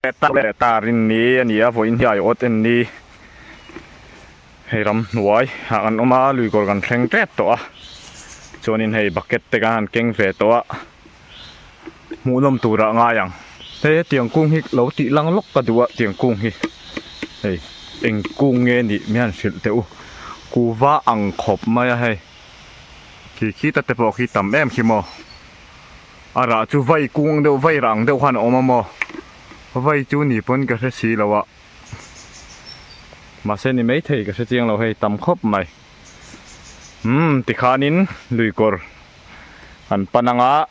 Leh ta rin ni a ni a, vawiin hi aiawt en ni. Hei ramhnuai ah kan awm a, luikawr kan thleng tep tawh a. Chuanin hei bucket te kan han keng ve tawh a, hmuhnawm turah a ngai ang. Hei hetiang kung hi lo tih lang lawk ka duh a, tiang kung hi hei eng kung nge nih mi han hrilh teh u. Kuva ang khawp mai a hei, khi khita te pawh khi tam em khi maw. A rah chu vai kung deuh vai rang deuh khan a awm a maw? Vai chu ni pawn ka hre si lo a. Mahse ni maithei ka hre chiang lo hei tam khawp mai. Umm tikhanin luikawr an pan anga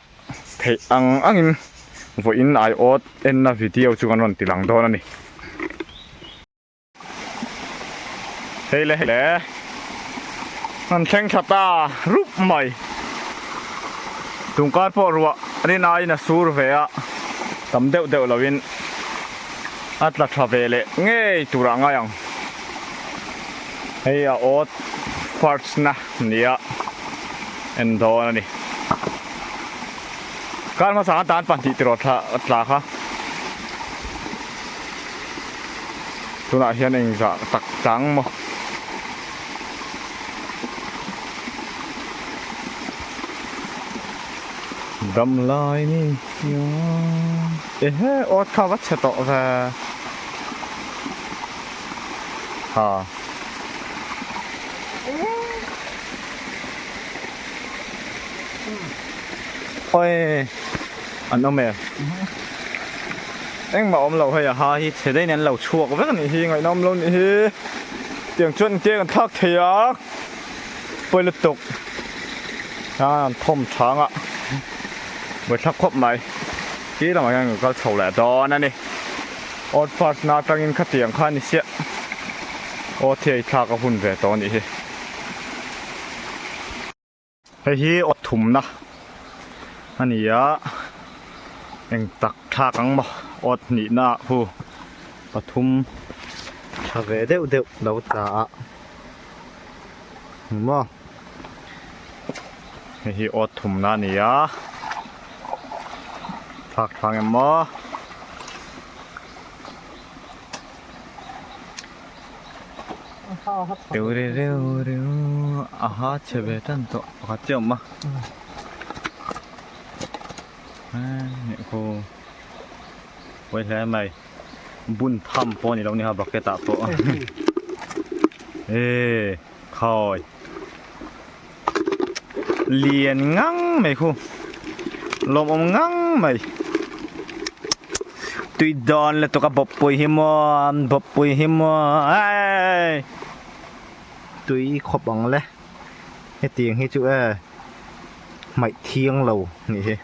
theih ang angin vawiin aiawt enna video chu kan rawn ti lang dawn a ni. Hei le hei le an thleng thla ta rup mai tungkar pawh ruah rin aiin a sur ve a tam deuh deuh lovin a tla tha ve leh ngei turah ngai ang hei a awt first na nia en dawn a ni kar hmasa atan pahnih tiraw thla tla kha. Tunah hian engzah tak tang maw? Dam lai ni hian ehe awt kha va chhe tawh ve ha. Oi an awm em? Engmah awm lo hei a ha hi chhe daih in an lo chhuak vek a nih hi ngaihna awm lo nih hi tiang chuan engtia kan thlak thei a pawi lutuk a an thawm chang a buaithlak khawp mai khi lamah hian kan kal chho leh dawn a ni awt first na atangin khatiang kha a ni siah aw thei thlak a hun ve tawh a nih hi. Hei hi aw thumna a ni a, eng tak thlak ang maw aw hnihna ah hu pathum tha ve deuh deuh lo tla a ni maw. Hei hi aw thumna a ni a, thlak thlak em maw. Reu re reu reu a ha chhe ve tan tawh pakhat chiah a awm a eh khaw pawi hle mai bun tham pawh a ni lo ni kha bucket ah pawh eh khawi lian ngang mai khu lawmawm ngang mai tui dawn lutuk a bawppui hi maw bawppui hi maw ei tui khawp ang le hetiang hi chu e hmaih thiang lo nih hi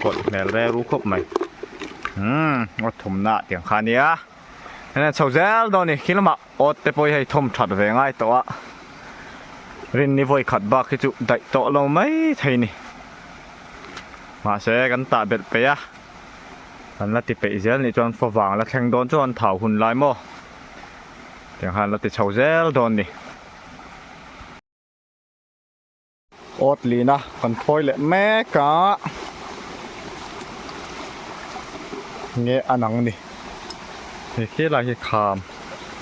kawlh hmel re ru khawp mai umm aw thumna tiang kha ania chho zel dawn a ni khi lamah. Awt te pawh hi hei thawm that ve ngai tawh a, rinni vawi khat bak hi chu daih tawh lo mai thei ni. Mahse kan tah belh peih a, kan la ti peih zel nih chuan favang la thleng dawn chuan thau hun lai maw tiang khan la ti chho zel dawn ni. Awt lina kan phawi leh mek a, nge a nang ni he khi lai hi kham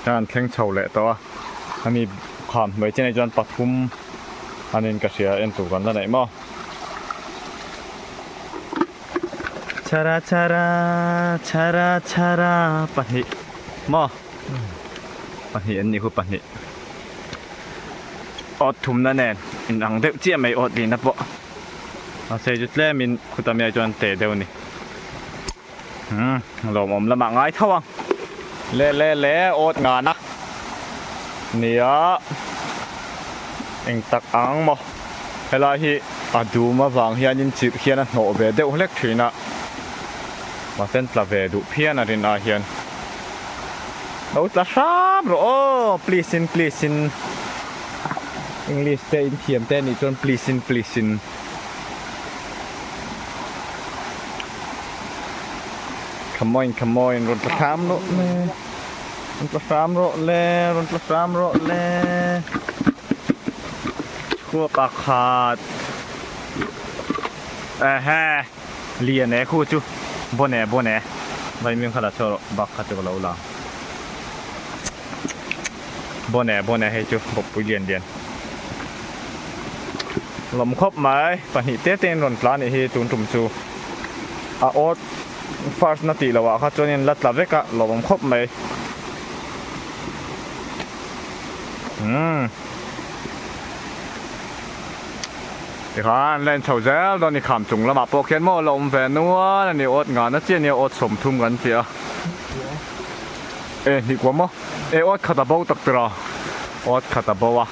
hian an thleng chho leh tawh a ami kham hnuai chenah chuan pathum a niin ka hria en tur kan la neih maw. Chhara chhara chhara chhara pahnih maw pahnih an nih khu pahnih. Awt thumna nen in ang deuh chiah mai awt lihna pawh mahse chu tlemin khuta miah chuan teh deuh a ni umm lawmawm lamah ngai tho ang le le le awt ngana nia eng tak ang maw helai hi a dum avang hianin chirh hian a hnawh ve deuh hlek thin a mahse an tla ve duh phian a rin ai hian. Lo tla hram rawh aw please in please in English te in thiam te anih chuan please in please in Come on come on rawn tla hram rawh le rawn tla hram rawh le rawn tla hram rawh le chhuak a khat ehe lian e khu chu bawne bawne. Vaimim kha la chhuah rawh bak kha chu ka lo la. Bawn e bawn e hei chu bawkpui lian lian. Lawm khawp mai pahnih te te in rawn tla anih hi tun tum chu a awt first na tih loh ah kha chuan in la tla vek a lawmawm khawp mai. Umm. Tikhan la inchho zel dawn i kham chung lamah pawh khian maw la awm ve nual a ni awt ngana chiah nia awt 30 kan ti a e hnih kuam maw e awt khat a bo tak tir a awt khat a bo a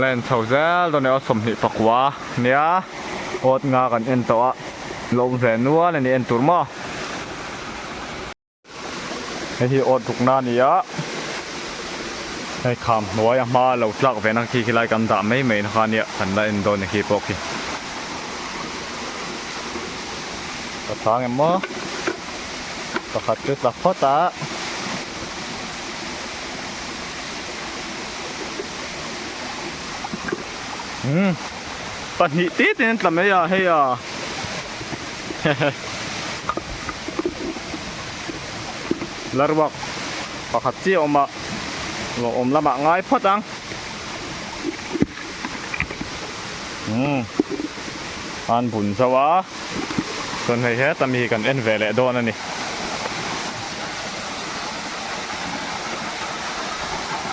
la inchho zel dawn i awt 29 nia awt nga kan en tawh a la awm ve nual a ni en tur maw. Hei hi awt rukna a ni a, hei kham hnuai a hma lo tlak ve na khi khilai kan dah mai mai na kha nia kan la en dawn ni khi pawh khi. Ka chhang em maw? Pakhat chu tla phawt a. Umm pahnih tit in an tla mai a hei a. Hehe. Larwak pakhat chiah a awm a, lo awm lamah ngai phawt ang. Umm an bun zo a, chuan hei heta mi hi kan en ve leh dawn a ni.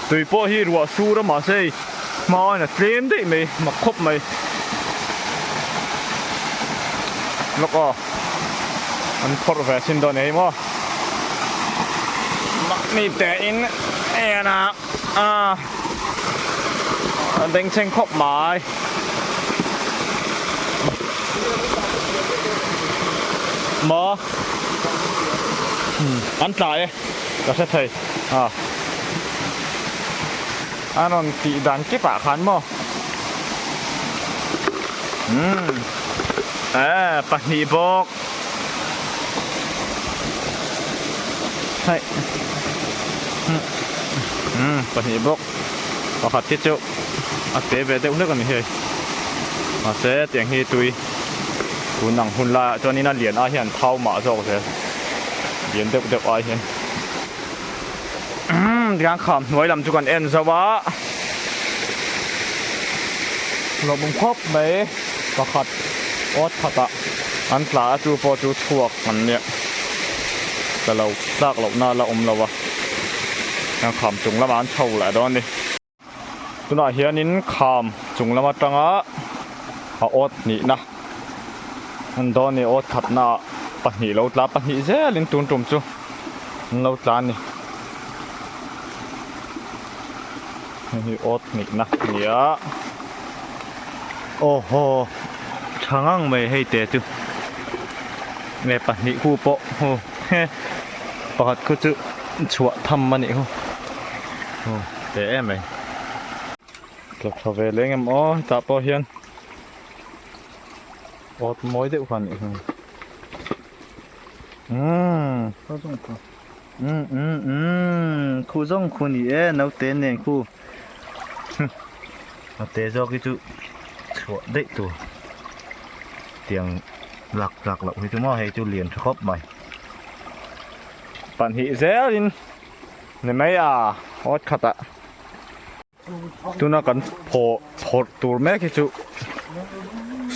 Tui pawh hi ruah sur a mahse hei hma in a tlem daih mai mak khawp mai. Lawk aw an phawrh ve chin dawn ei maw mahni te in en a a a bengchheng khawp mai maw an tla e ka hre thei a a rawn tih dan kip ah khan maw umm eh pahnih bawk hei umm pahnih bawk pakhat hi chu a te ve deuh hlek a ni hei mahse tiang hi tui tun ang hun laiah chuanin a lian ai hian thau mah zawk zel lian deuh deuh ai hian. Umm tiang kham hnuai lam chu kan en zo a lawmawm khawp mai pakhat awt khatah an tla a chu pawh chu chhuak an nia tla lo tlak loh na la awm lo a tiang kham chung lamah an chho leh dawn a ni tunah hianin kham chung lam atanga a awt hnihna an dawn a ni awt khatna ah pahnih lo tla pahnih zelin tun tum chu. An lo tla a ni. Hei hi awt hnihna a ni a. Aw haw tha ngang mai hei te chu nge pahnih khu pawh hu he pakhat khu chu chhuah tham a nih khu hu te em mai. Tla tha ve leng em aw hetah pawh hian awt mawi deuh kha a nih hmel. Umm umm umm umm khu zawng khu ni e naute nen khu a te zawk hi chu chhuah daih tur tiang lak tlak loh hi chu maw hei chu lian tha khawp mai pahnih zelin ni mai a awt khatah tuna kan phawh phawrh tur mek hi chu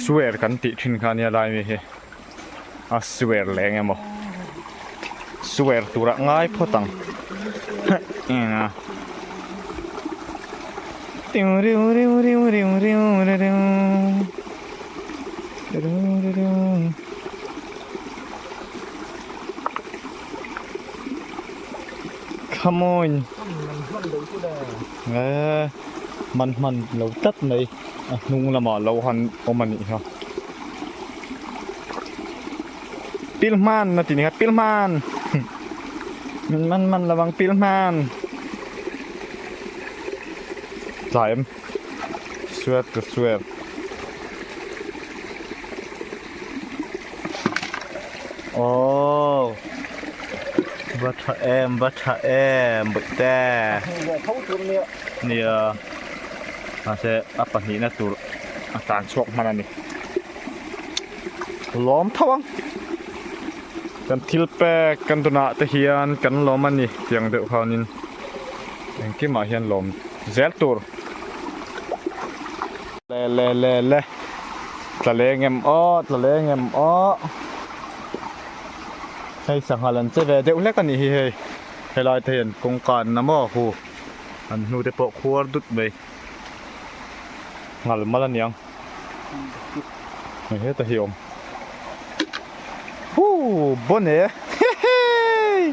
square kan tih thin kha ania lai mi hi a square leh eng emaw square turah ngai phawt ang eng a tiu riu riu riu riu riu riu riu riu. Come on. Eh, man hman lo tlat mai. A hnung lamah lo han awm a nih kha. Pil hman a ti ni kha, pil hman. Min man man lovang pil hman. Tlai em. Swear to swear. Aww va tha em va tha em bawihte nia mahse a pahnihna tur a tan chhuak hman a ni lawm tho ang. Kan thil pek kan tunah te hian kan lawm a ni tiang deuh khanin engkimah hian lawm zel tur. Le le le le tla leng em aw tla leng em aw hei sangha lan che ve deuh hlek a nih hi hei helai te hian kawngka an na maw hu an hnu te pawh khuar dut mai ngal mal aniang hei heta hi a awm huu bon e hehei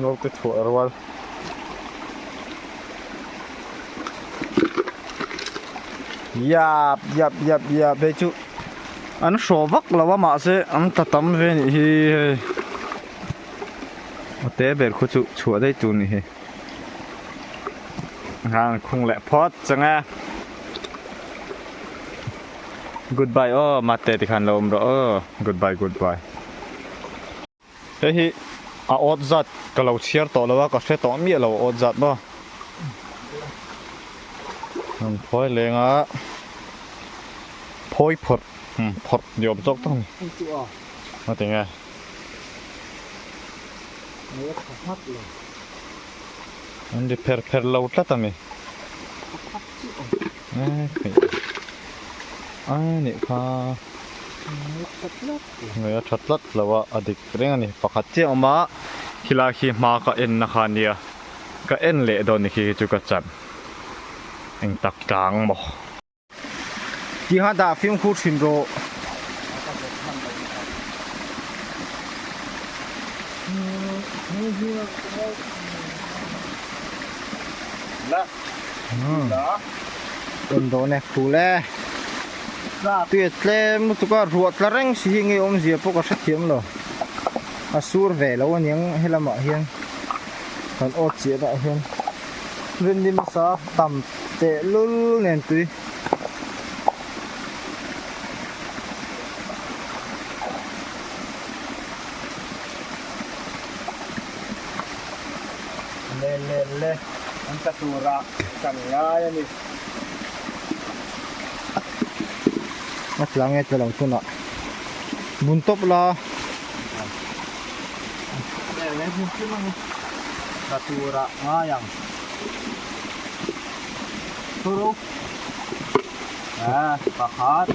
naute chhuah rual. Yap yap yap yap hei chu an hraw vak lo a mahse an tla tam ve anih hi hei a te ber khu chu chhuah daih tur anih hi han khung leh phawt chang e goodbye aw mate tikhan lo awm rawh aw goodbye goodbye. Hei hi a awt zat ka lo chhiar tawh lo a, ka hre tawh miah lo a awt zat maw. An phawi leng a, phawi phawrh umm phawrh ni awm zawk tak a ni. A ti nge? An ri pher pher lo tlat a mi. A nih kha. Ngei a tha tlat lo a, a dik reng a ni. Pakhat chiah a awm a, khilai khi hma ka en na kha nia, ka en leh dawn ni khi khi chu ka chan eng tak tlang maw. Tiha dah fimkhur thin rawh. Tawn dawn e, phul e. Tui a tlem lutuk a, ruah tla reng si hi nge awmzia pawh ka hrethiam lo. A sur ve lo aniang helamah hian kan awt chiah dah hian rinni hmasa tam tehlul nen tui. Le le le an tla tura kan ngai a ni. A tla nge tla lo tunah bun tawp la. Le le hmun hrim ang tla tura ngai ang. Thuru ah pakhat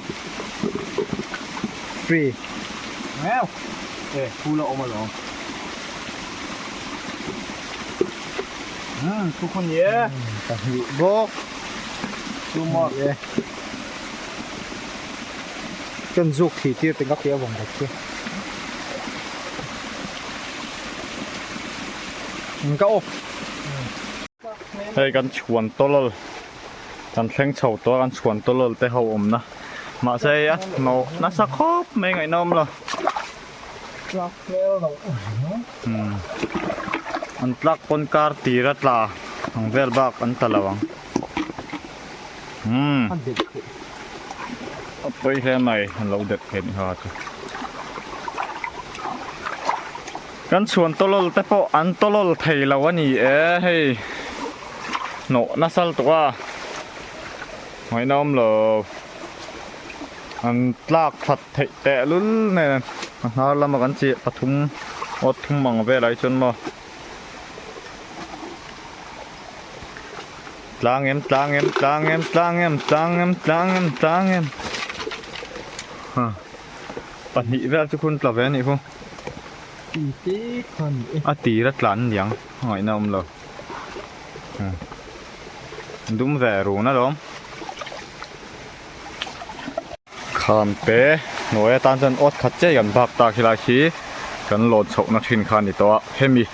Free. Ngeu e thu la awm alawm. Umm thu khaw ni e. Pahnih bawk. Two more. E. Kan zuk thih tir te ngak hi a vawng bawk chu. Ka off. Hei kan chhuan tawlawl kan thleng chho tawh a kan chhuan tawlawl te ho awmna mahse hei a hnawh nasa khawp mai ngaihna awm lo. Umm an tlak pawn kar tir a tla ang vel bak an tla lo ang umm a pawi hle mai an lo dep thei ni kha chu. Kan chhuan tawlawl te pawh an tawlawl thei lo a ni e hei hnawh nasa lutuk a ngaihna awm lo an tlak that theih teh lul nen a hnar lama kan chiah pathum awt thum ang velah hi chuan maw tlang em tlang em tlang em tlang em tlang em tlang em tlang em ha pahnih vel chu khun tla ve a nih khu. A tir a tlan niang a ngaihna awm lo dum ve run alawm kham te hnuai atan chuan awt khat chiah kan bak tak helai hi kan lawn chhoh na thin kha a ni tawh a hemi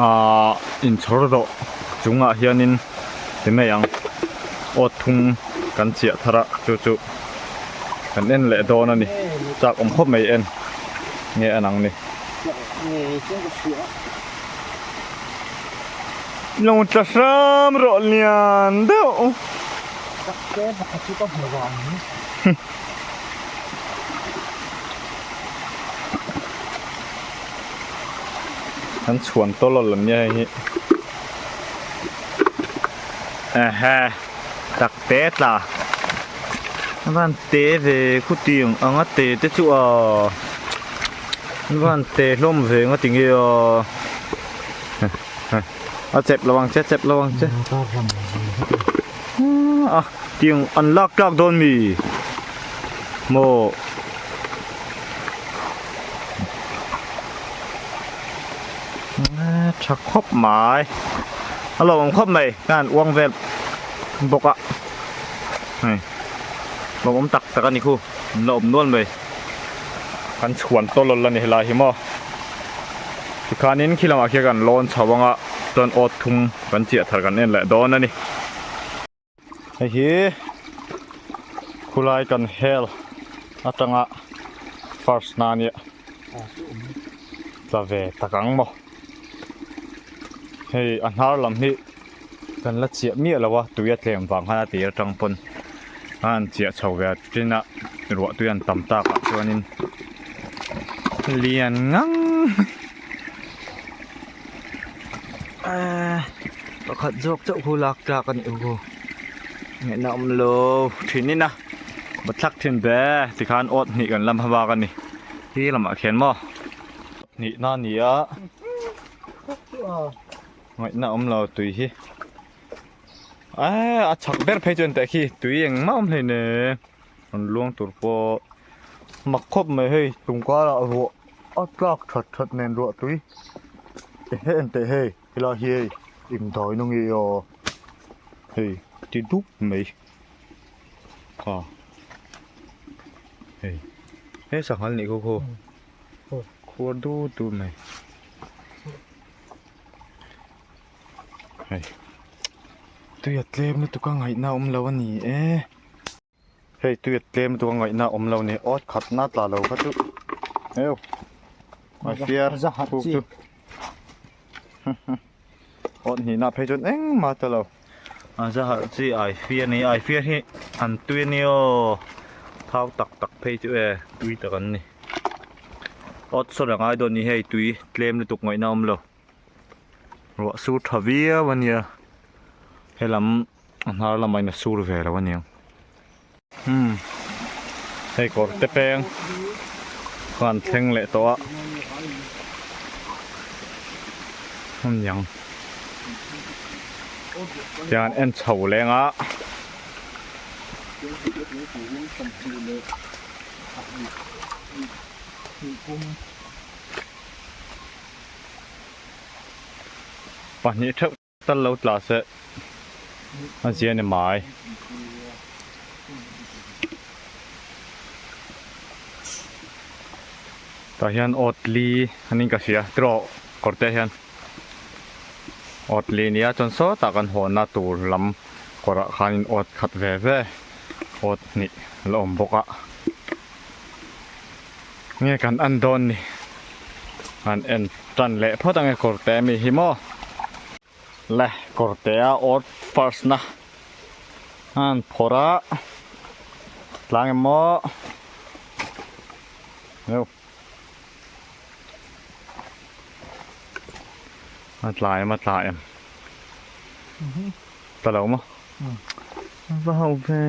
ahh inchhawr dawh chungah hianin ti mai ang awt thum kan chiah thar a chu chu. Kan en leh dawn a ni. Chak awm khawp mai en. Nge an ang ni. Lo tla hram rawh lian deuh. Kan chhuan tawlawl an nia hei hi. Ehe. Tak te tla. A van te ve khutiang anga te te chu a a van te hlawm ve nga ti nge a a chep lo ang che chep lo ang che a tiang an lak tlak dawn mi maw. Tha khawp mai a lawmawm khawp mai ka han uang vel bawk a hei lawmawm tak tak a ni khu an la awm nual mai kan chhuan tawlawl a ni helai hi maw tikhanin khi lamah khian kan lawn chho ang a chuan awt thum kan chiah thar kan en leh dawn a ni. Hei hi khulai kan hel atanga first na ania tla ve tak ang maw hei a hnar lam hi kan la chiah miah lo a tui a tlem vang khan a tir atang pawn a han chiah chho ve a tin a ruah tui an tam tak ah chuanin lian ngang Ehh pakhat zawk chauh khu lak tlak a nih hu ngaihna awm lo thin in a va thlak thin ve tikhan awt hnih kan lam hma bak a ni hi lamah khian maw hnih na a ni a ngaihna awm lo tui hi ehh a chhak ber phei chuan teh khi tui engmah awm hleinem. An luang tur pawh mak khawp mai hei tumkarah ruah a tlak that that nen ruah tui ehe en teh hei helai hi hei engdai na nge a hei ti dup mai kha hei he sanghal nih khaw khaw khuar dut dut mai hei tui a tlem lutuk a ngaihna awm lo a ni e. Hei tui a tlem lutuk a ngaihna awm lo ni awt khat na tla lo kha chu eu a fiar khuk chu awt hnih na phei chuan engmah ta lo a za harh chi ai fiar ni ai fiar hi an tui a ni aw thau tak tak phei chu e tui tak an ni awt sawn a ngai dawn ni hei tui tlem lutuk ngaihna awm lo ruah sur tha viau a nia helam. A hnar lamah in a sur ve lo aniang. Umm hei kawr te peng khan thleng leh tawh a aniang tiang an en chho leng a. Pahnih theuh. Tal lo tla se a zia ni mai. Tah hian awt li anin ka hria tiraw kawr te hian awt li nia chuan sawtah kan hawnna tur lam kawrah khanin awt khat ve ve awt hnih a la awm bawk a nge kan en dawn ni an en tan leh phawt ange kawr te ami hi maw. Le kawrte a awt first na a han phawrh a tlang em maw eu a tla em a tla em tla lo maw va ho ve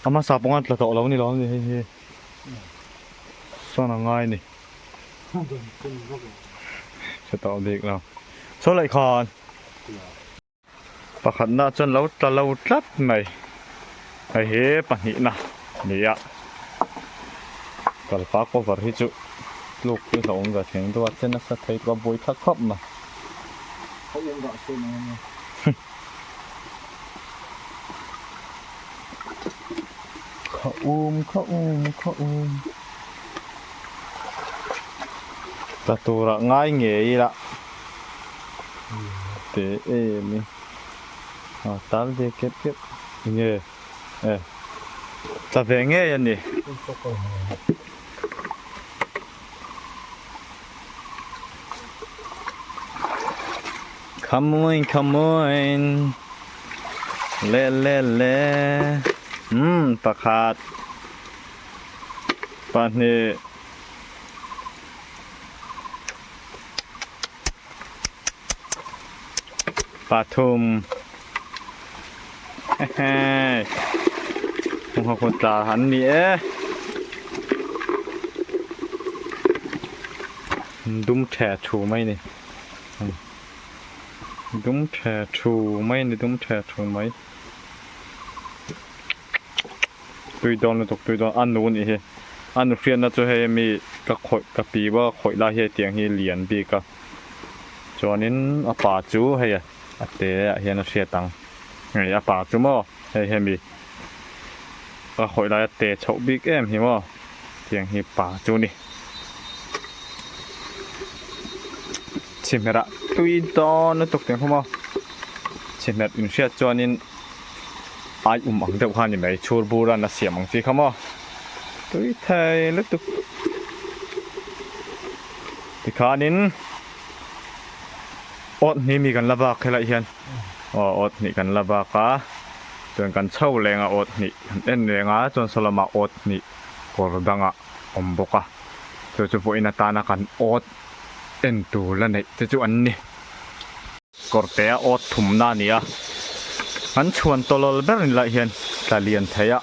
a hmasa pawh a tla tawh lo ni lo ni hei hi sawn a ngai ni. Hre tawh bik lo. Saw leh khan pakhatna chuan lo tla lo tlat mai. Hei hi pahnihna a ni a. Kalpa cover hi chu tluk hi hlauhawm ve thei ang deuh a, che nasa thei tawh a buai thlak khawp mai. Kha um kha um kha um. Tla turah ngai ngei ila te em i a tal ve kep kep nge e tla ve ngei a ni. Come on come on le le le umm pakhat. Pahnih. Pathum. Hehe. Sangha khaw tla an ni e. Dum the thu mai ni. Dum the thu mai ni dum the thu mai. Tui dawn lutuk tui dawn a nu nih hi. A nu hriatna chu hei mi ka khawih ka pi va khawih lai hi hetiang hi lian bik a. Chuanin a pa chu hei a te ah hian a hriat ang. Hei a pa chu maw hei hemi ka khawih lai a te chhoh bik em hi maw tiang hi pa chu a ni. Chhimherh ah tui dawn lutuk tiang kha maw chhimherh inhriat chuanin ai um ang deuh kha a ni mai chhur bur a na siam ang chi kha maw tui thei lutuk tikhanin awt hnih mi kan la bak helaiah hian aw awt hnih kan la bak a chuan kan chho leng a awt hnih kan en reng a chuan saw lamah awt hnih kawr dangah awm bawk a chu chu pawhin atana kan awt en tur la neih te chu an ni. Kawr te a awt thumna a ni a, an chhuan tawlawl ber ni lai hian tla lian thei a,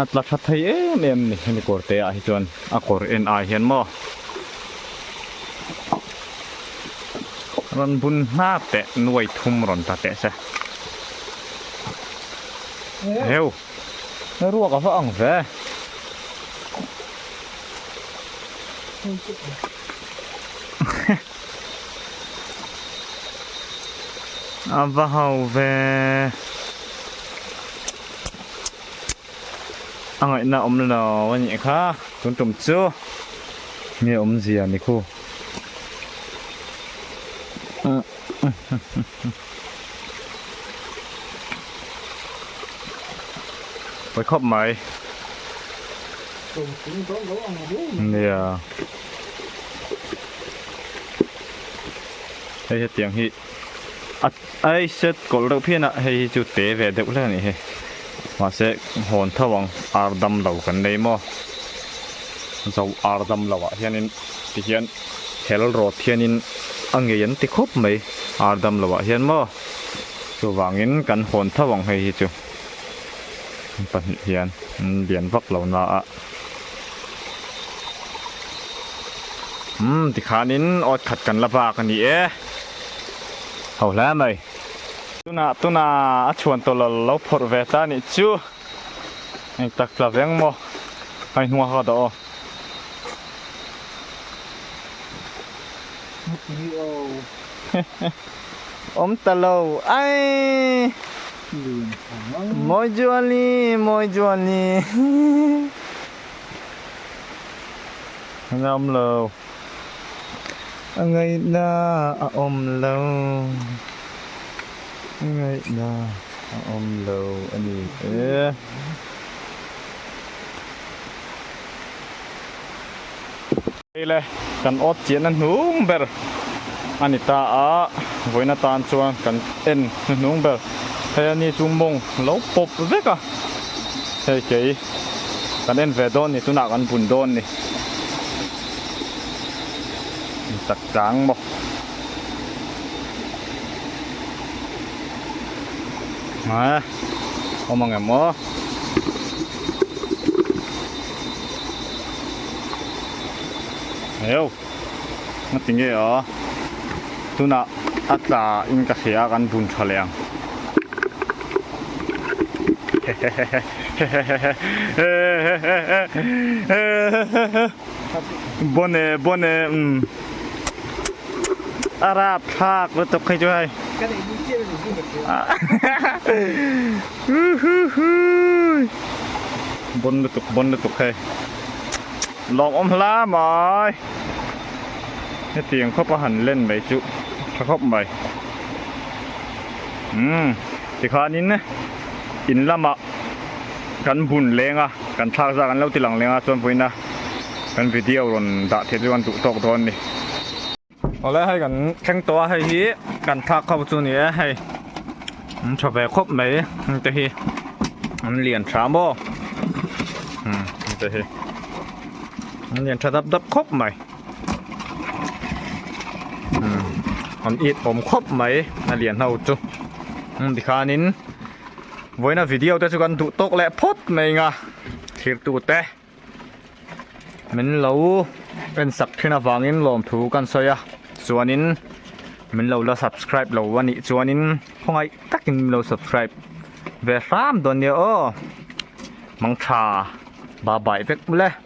a tla tha thei em em a ni hemi kawr te ah hi chuan a kawr en ai hian maw rawn bun hnap teh nuai thum rawn ta teh se heu ruak a va ang ve. A va ho ve. A ngaihna awm lo a nih kha tun tum chu nge awmzia ni khu. Pawi khawp mai. Nia. Hei hetiang hi a ai set kawlh reuh phian a hei hi chu te ve deuh hle a nih hi mahse hawn tho ang ar dam lo kan nei maw zo ar dam lo ah hianin tihian hel rawt hianin a ngei an ti khawp mai ar dam lo ah hian maw chuvangin kan hawn tho ang hei hi chu pahnih hian lian vak lo na a. Umm tikhanin awt khat kan la bak a ni e. Ho hle mai. Tunah tunah a chhuan tawh lo lo phawrh ve ta nih chu. Eng tak tla veng maw. Hei hnungah kha ka dah aw. Awm ta lo ai. Mawizuali Mawizuali. An awm lo. A ngaihna a awm lo. A ngaihna a awm lo a ni e. Hei le, kan awt chiahna hnung ber a ni ta a, vawiin atan chuan kan en hnuhnung ber. Hei a ni chu mawng lo pawp vek a, hei kei kan en ve dawn ni, tunah kan bun dawn ni. Tak tlang maw. A, awm ang em aw. Heu, nga ti nge aw. Tunah a tla in ka hria a kan bun tha leh ang. Bone bone umm a rap thlak lutuk hei chu hei. Bon lutuk bon lutuk hei. Lawm awm hla mai. Hetiang khawp a han len mai chu tha khawp mai. Umm tikhanin in lamah kan bun leng a kan thlak zak an lo ti lang leng a chuan vawiina kan video rawn dah theih chu kan duh tawk dawn a ni. Awle hei kan thleng tawh a hei hi kan thlak ho chu a ni e hei an tha ve khawp mai heng te hi an lian tha maw umm heng te hi an lian tha dap dap khawp mai umm an it awm khawp mai a lian ho chu umm tikhanin. Vawiina video te chu kan duh tawk leh phawt mai anga thirtu te min lo en sak thin avangin lawmthu kan sawi a chuanin min lo la subscribe lo a nih chuanin khawngaih takin min lo subscribe ve hram dawn nia aw mangtha bye bye vek mawle.